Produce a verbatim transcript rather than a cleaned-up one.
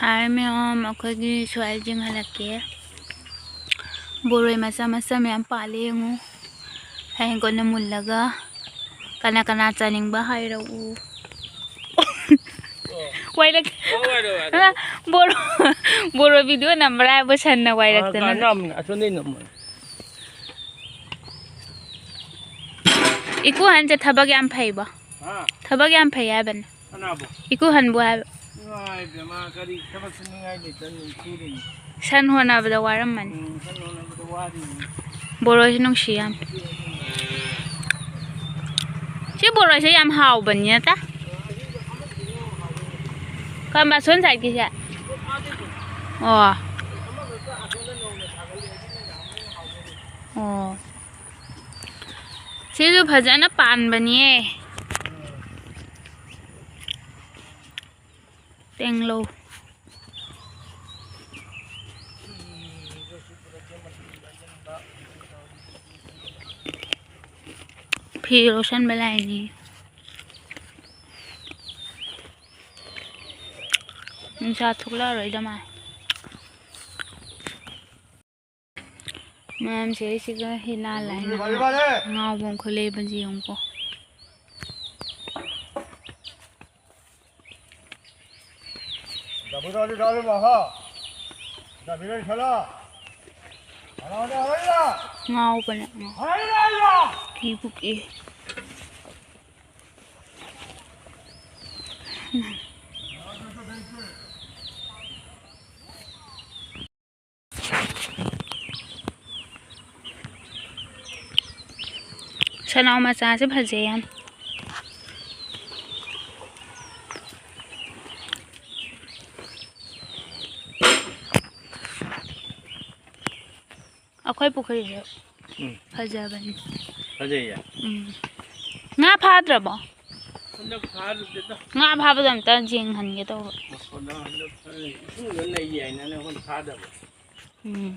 ꯍꯥꯏ ꯃꯌꯥꯝ, ꯑꯩꯈꯣꯏꯒꯤ ꯁ꯭ꯋꯥꯏ ꯖꯤꯡ ꯍꯜꯂꯛꯀꯦ꯫ ꯕꯣꯔꯣꯏ ꯃꯆꯥ ꯃꯆꯥ ꯃꯌꯥꯝ ꯄꯥꯜꯂꯦ ꯌꯦꯡꯉꯨ꯫ ꯍꯌꯦꯡ ꯀꯣꯟꯅ ꯃꯨꯜꯂꯒ ꯀꯅꯥ ꯀꯅꯥ ꯆꯥꯅꯤꯡꯕ ꯍꯥꯏꯔꯛꯎ꯫ ꯋꯥꯏꯔꯛ-, ꯑ, ꯕꯣꯔꯣ, ꯕꯣꯔꯣ video ꯅꯝꯕ꯭ꯔꯥ ꯍꯥꯏꯕꯨ ꯁꯟꯅ ꯋꯥꯏꯔꯛꯇꯅ꯫ ꯑ, ꯅꯝꯃꯤꯅꯦ, ꯑꯁꯣꯝꯗꯩ ꯅꯝꯃꯣ꯫ ꯏꯀꯨ ꯍꯟꯁꯦ ꯊꯕꯛ ꯌꯥꯝ ꯐꯩꯕꯣ꯫ ꯍꯥ? ꯊꯕꯛ ꯌꯥꯝ ꯐꯩ ꯍꯥꯏꯕꯅꯦ꯫ ꯀꯅꯥꯕꯣ? ꯏꯀꯨ ꯍꯟꯕꯨ ꯍꯥꯏꯕ꯫ ꯏꯃꯥ ꯏꯕꯦꯝꯃ, ꯀꯔꯤ ꯊꯕꯛ ꯁꯨꯅꯤꯡꯉꯥꯏ ꯂꯩꯇꯅ ꯁꯨꯔꯤꯅꯤ? ꯁꯟ ꯍꯣꯠꯅꯕꯗ ꯋꯥꯔꯝꯃꯅꯤ꯫ ꯎꯝ, ꯁꯟ ꯍꯣꯠꯅꯕꯗ ꯋꯥꯔꯤꯅꯤ꯫ ꯕꯣꯔꯣꯁꯨ ꯅꯨꯡꯁꯤ ꯌꯥꯝ꯫ ꯁꯤ ꯕꯣꯔꯣꯁꯦ ꯌꯥꯝ ꯍꯥꯎꯕꯅꯤ ꯅꯠꯇ? ꯀꯔꯝꯕ, ꯑꯁꯣꯝ sideꯀꯤꯁꯦ? ꯑꯣ꯫ ꯑꯣ꯫ ꯁꯤꯁꯨ ꯐꯖꯅ ꯄꯥꯟꯕꯅꯤꯌꯦ꯫ ꯇꯦꯡꯂꯧ꯫ ꯐꯤ ꯂꯧꯁꯟꯕ ꯂꯥꯛꯏꯅꯤ꯫ ꯅꯨꯡꯁꯥ ꯊꯣꯛꯂꯛꯑꯔꯣꯏꯗ ꯃꯥꯜꯂꯦ꯫ ꯃꯌꯥꯝꯁꯦ ꯑꯩꯁꯤꯒ ꯍꯦꯂꯥ ꯂꯥꯏꯅ ꯉꯥꯎꯕ ꯑꯃ ꯈꯨꯠꯂꯩꯕꯁꯦ ꯌꯦꯡꯉꯨꯀꯣ꯫ ꯉꯥꯎꯕꯅ ꯉꯥꯎ-, ꯀꯤꯕꯨ ꯀꯤ꯫ ꯁꯅꯥꯎ ꯃꯆꯥꯁꯦ ꯐꯖꯩ ꯌꯥꯝ꯫ ꯑꯩꯈꯣꯏ ꯄꯨꯈ꯭ꯔꯤꯁꯦ ꯎꯝ꯫ ꯐꯖꯕꯅꯤ꯫ ꯐꯖꯩꯌꯦ꯫ ꯎꯝ꯫ ꯉꯥ ꯐꯥꯗ꯭ꯔꯕꯣ? ꯍꯟꯗꯛ ꯐꯥꯗꯦꯗ꯫ ꯉꯥ ꯐꯥꯕꯗꯣ ꯑꯝꯇ ꯌꯦꯡꯍꯟꯒꯦ ꯇꯧꯕ꯫ ꯃꯈꯣꯟꯗꯣ ꯍꯟꯗꯛ ꯏꯁꯤꯡꯗꯣ ꯂꯩ ꯍꯥꯏꯅꯅꯦ ꯑꯩꯈꯣꯏꯅ ꯐꯥꯗꯕ꯫ ꯎꯝ꯫